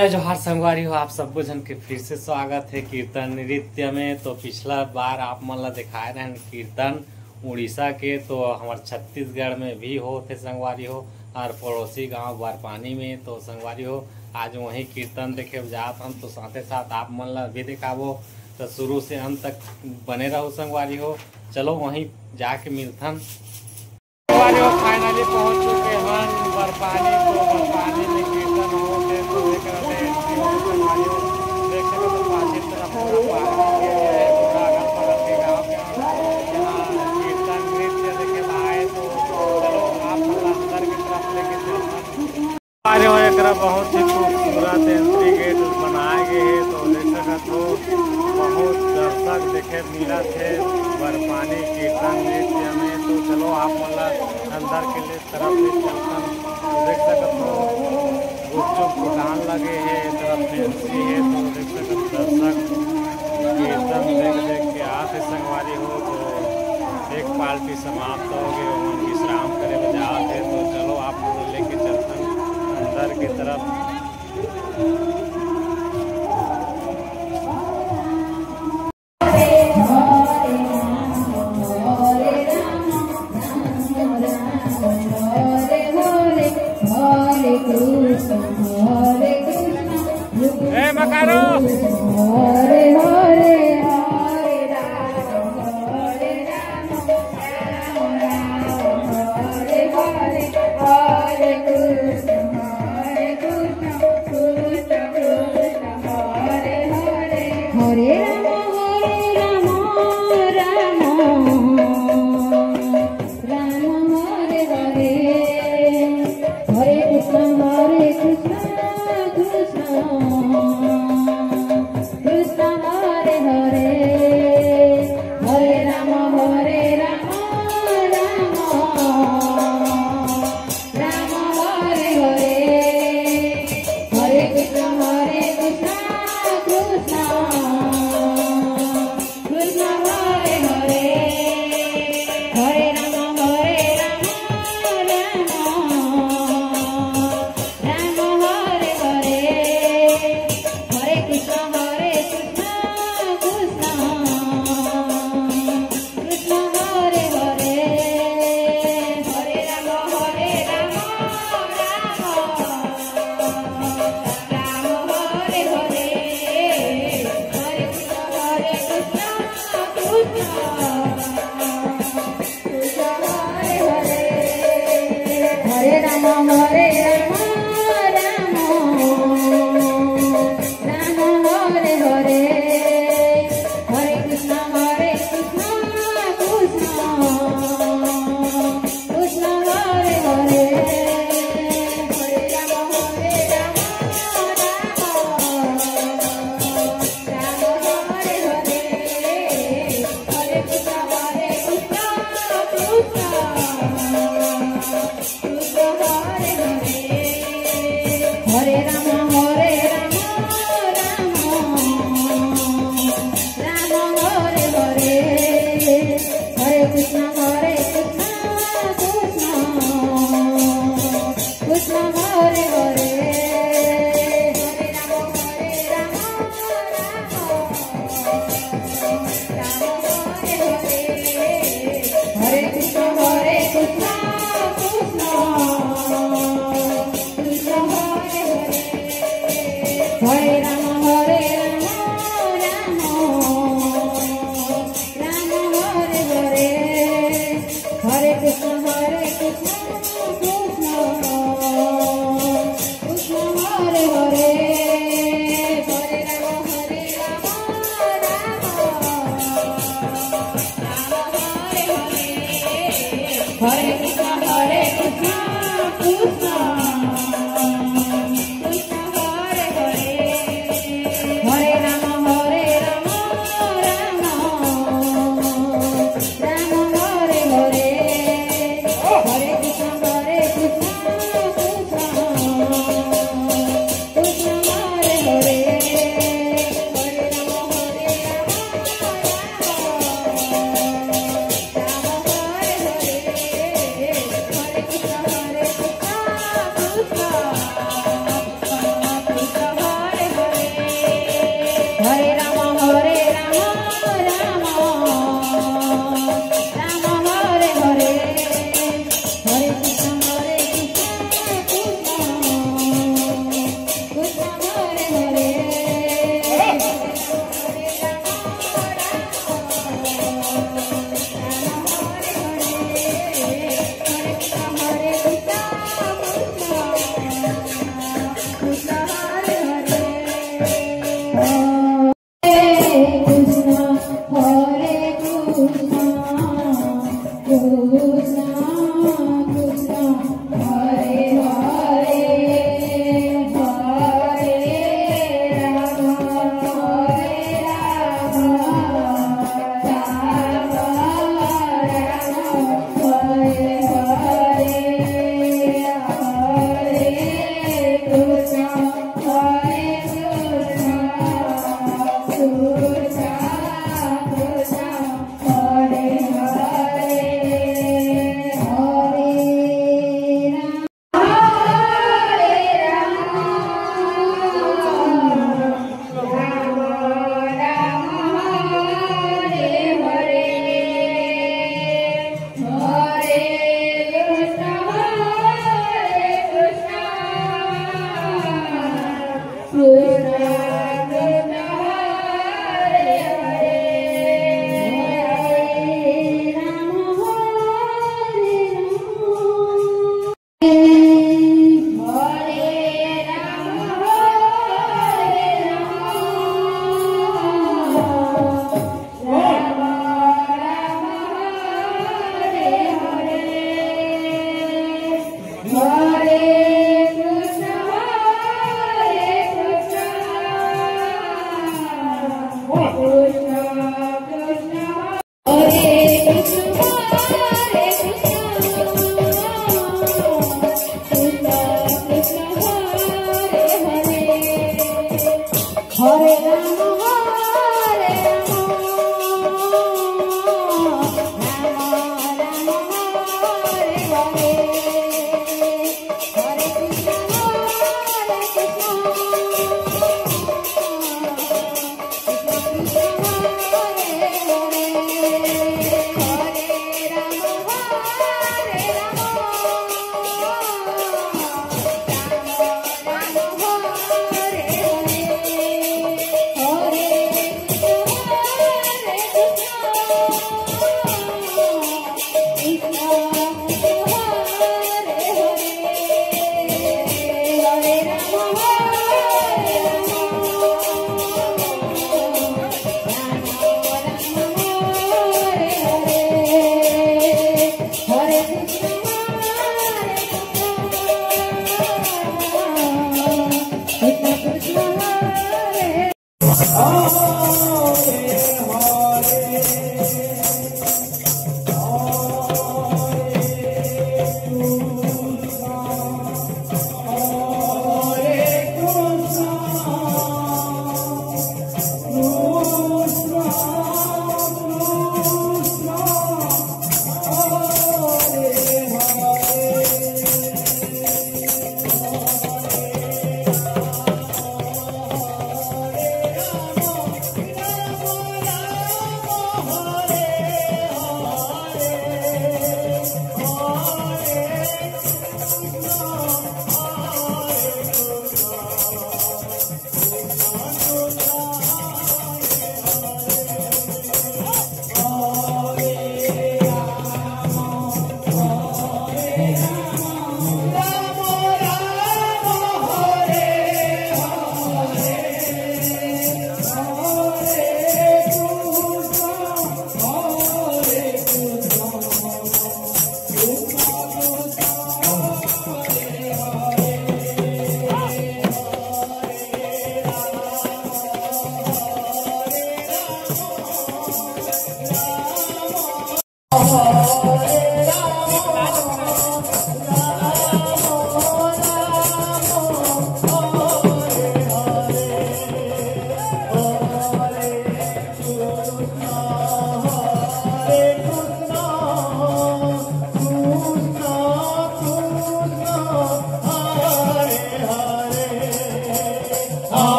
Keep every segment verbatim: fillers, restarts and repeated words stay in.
जय जोहार संगवारी हो, आप सब्बो झन के फिर से स्वागत हे कीर्तन नृत्य में। तो पिछला बार आप मन ला दिखाए रहन कीर्तन उड़ीसा के, तो हमर छत्तीसगढ़ में भी होत हे संगवारी हो, और पड़ोसी गांव बरपानी में। तो संगवारी हो, आज वहीं कीर्तन देखे जात हन, तो साथे साथ आप मन ला भी दिखाबो। तो शुरू से अंत तक बने रहो संगवारी हो। चलो वहीं जाके मिलथन। संगवारी हो, finally पहुंच चुके हन बरपानी। तो बरपानी में कीर्तन होत हे, तो देख रहे हैं संगवारी हो, देख सकत हो पाछे तरफ पूरा पार्किंग एरिया हे, पूरा अगल बगल के गांव के यहाँ कीर्तन नृत्य देखे ला आए। तो चलो आप मन ला अंदर की तरफ लेके चलथन। अरे हो, एकरा बहुत ही खूबसूरत एंट्री गेट बनाए गए हे, तो देख सकत हो बहुत दर्शक देखे मिलत हे बरपानी कीर्तन नृत्य में। तो चलो आप मन ला अंदर के लिए तरफ ले चलथन। तो देख सकत हो गुपचुप दुकान लगे हे, ए तरफ फैंसी हे। तो देख सकत दर्शक कीर्तन देख देख के आत हे संगवारी हो। तो एक पार्टी समाप्त हो गए, ओमन विश्राम करे बर जात हे। तो चलो आप मन लेके चलथन अंदर के तरफ। ए मकारो। हरे राम हरे राम, राम राम हरे हरे, हरे कृष्ण हरे कृष्ण, कृष्ण कृष्ण हरे हरे, हरे राम हरे राम, राम राम हरे हरे, हरे कृष्ण हरे कृष्ण, कृष्ण कृष्ण हरे हरे, हरे राम हरे राम, राम राम हरे हरे, हरे कृष्ण हरे कृष्ण, कृष्ण कृष्ण हरे हरे, हरे राम हरे राम, राम राम हरे हरे, हरे कृष्ण हरे कृष्ण, कृष्ण कृष्ण हरे हरे, हरे राम हरे राम, राम राम हरे हरे, हरे कृष्ण हरे कृष्ण, कृष्ण कृष्ण हरे हरे, हरे राम हरे राम, राम राम हरे हरे, हरे कृष्ण हरे कृष्ण, कृष्ण कृष्ण हरे हरे, हरे राम हरे राम, राम राम हरे हरे, हरे कृष्ण हरे कृष्ण, कृष्ण कृष्ण हरे हरे, हरे राम हरे राम, राम राम हरे हरे, हरे कृष्ण हरे कृष्ण, कृष्ण कृष्ण हरे हरे, हरे राम हरे राम, राम राम हरे हरे, हरे कृष्ण हरे कृष्ण, कृष्ण कृष्ण हरे हरे, हरे राम हरे राम, राम राम हरे हरे, हरे कृष्ण हरे कृष्ण, कृष्ण कृष्ण हरे हरे, हरे राम हरे राम, राम राम हरे हरे, हरे कृष्ण हरे Krishna, Krishna Krishna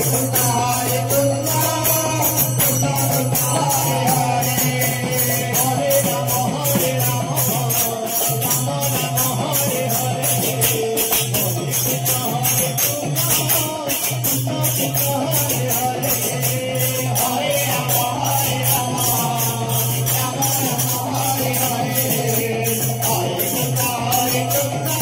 Hare Krishna, Krishna Krishna, Hare Hare, Hare Rama, Hare Rama, Rama Rama, Hare Hare, Hare Krishna, Hare Krishna, Krishna Krishna, Hare Hare, Hare Rama, Hare Rama, Rama Rama, Hare Hare, Hare Krishna, Hare Krishna,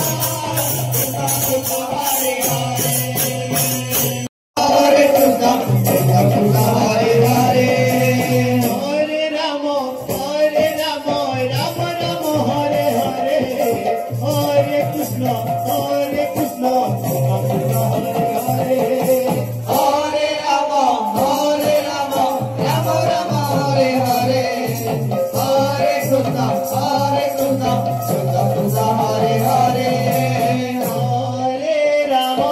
Krishna Krishna, Hare Hare, Hare Rama. Hare Rama, Rama Rama, Hare Hare, Hare Krishna, Hare Krishna, Krishna Krishna, Hare Hare, Hare Rama, Hare Rama, Rama Rama, Hare Hare, Hare Krishna, Hare Krishna, Krishna Krishna, Hare Hare, Hare Rama,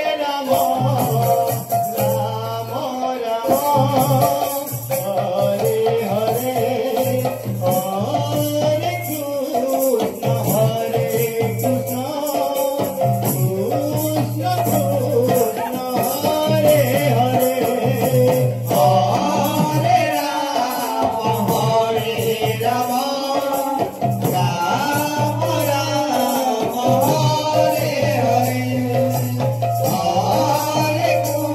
Hare Rama, Rama Rama, Hare Hare, Hare Krishna, Hare Krishna, Krishna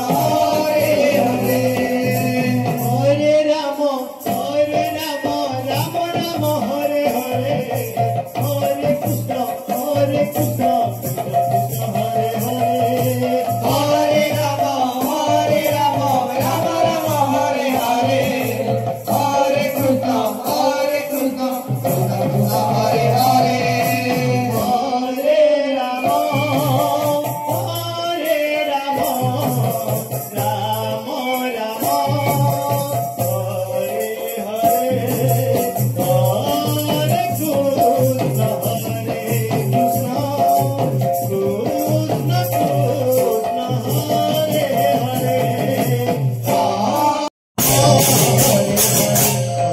Krishna, Hare Hare, Hare Rama, Hare Rama, Rama Rama, Hare Hare, Hare Krishna, Hare Krishna, Krishna Krishna, Hare Hare, Hare Rama, Hare Rama, Rama Rama, Hare Hare, Hare Krishna, Hare Krishna, Krishna Krishna, Hare Hare,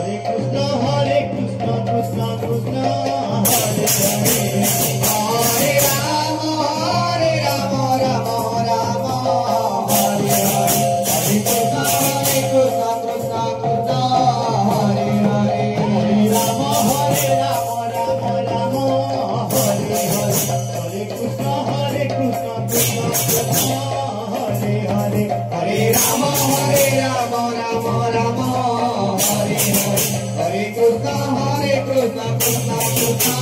Hare Krishna, Hare Krishna, Krishna Krishna, Hare Hare, Hare Rama, Hare Rama, Rama Rama, Hare Hare, Hare Krishna, Hare Krishna, Krishna Krishna, Hare Hare, Hare Rama, Hare Rama, Rama Rama, Hare Hare, Hare Krishna, Hare Krishna, Krishna Krishna, Hare Hare, Hare Rama, Hare Rama, Rama Rama, Hare Hare, Hare Krishna, Hare Krishna, Krishna Krishna,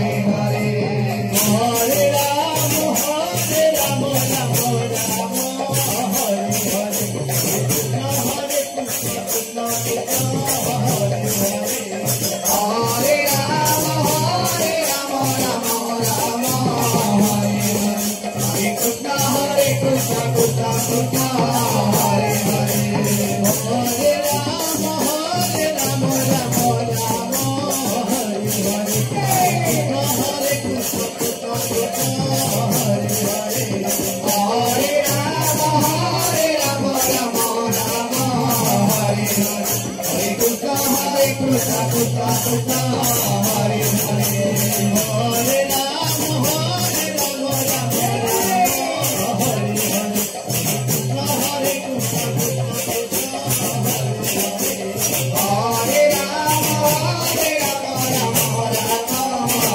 Hare Hare, Hare Rama, Hare Rama, Rama Rama, Hare Hare, Hare Krishna, Hare Krishna, Krishna Krishna, Hare Hare, Hare Rama, Hare Rama, Rama Rama, Hare Hare, Hare Krishna, Hare Krishna, Krishna Krishna, Hare Hare, Hare Rama, Hare Rama, Rama Rama, Hare Hare, Hare Krishna, Hare Krishna, Krishna Krishna, Hare Hare, Hare Rama, Hare Rama, Rama Rama, Hare Hare, Hare Krishna, Hare Krishna, Krishna Krishna, Hare Hare, Hare Rama, Hare Rama, Rama Rama, Hare Hare, Hare Krishna, Hare Krishna, Krishna Krishna, Hare Hare, Hare Rama, Hare Rama, Rama Rama, Hare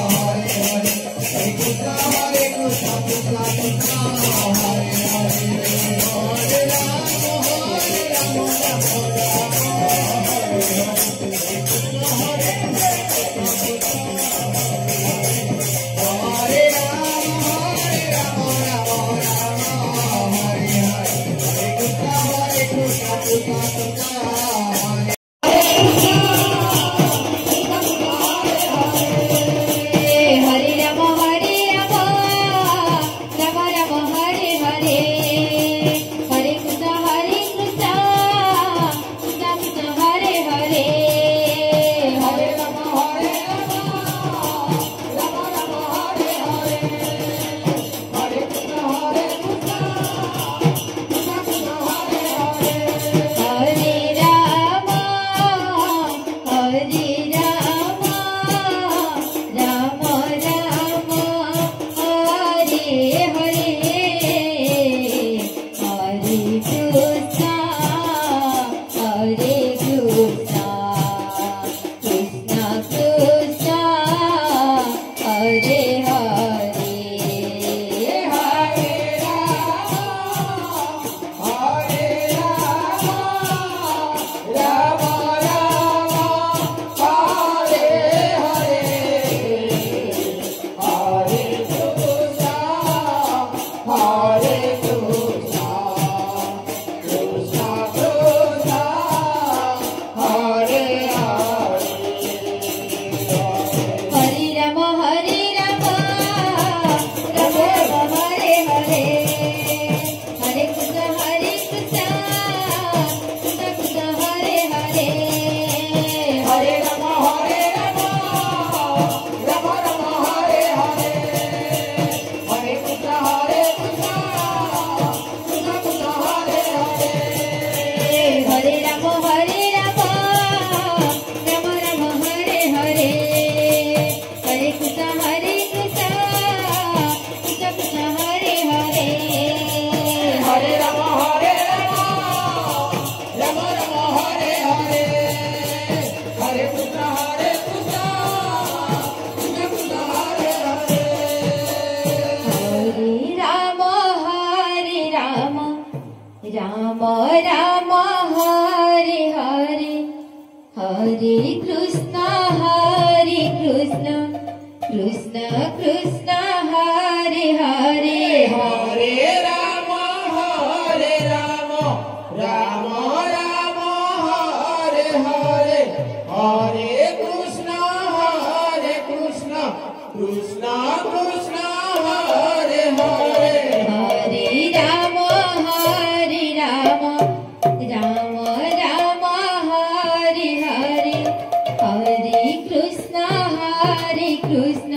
Hare, Hare Krishna, Hare Krishna, Krishna Krishna, Hare Hare, Hare Rama, Hare Rama, Rama Rama, Hare Hare, Hare Krishna, Hare Krishna, Krishna Krishna, Hare Hare, Hare Rama, Hare Rama, Rama Rama, Hare Hare, Hare Krishna, Hare Krishna, Krishna Krishna, Hare Hare Rama, Hare Rama, Rama Rama, Hare Hare. Hare Krishna, Hare Krishna, Krishna Krishna, Hare Hare. Hare Rama, Hare Rama, Krishna Hare Hare. हरे राम हरे राम, राम राम हरे हरे, हरे कृष्ण हरे कृष्ण,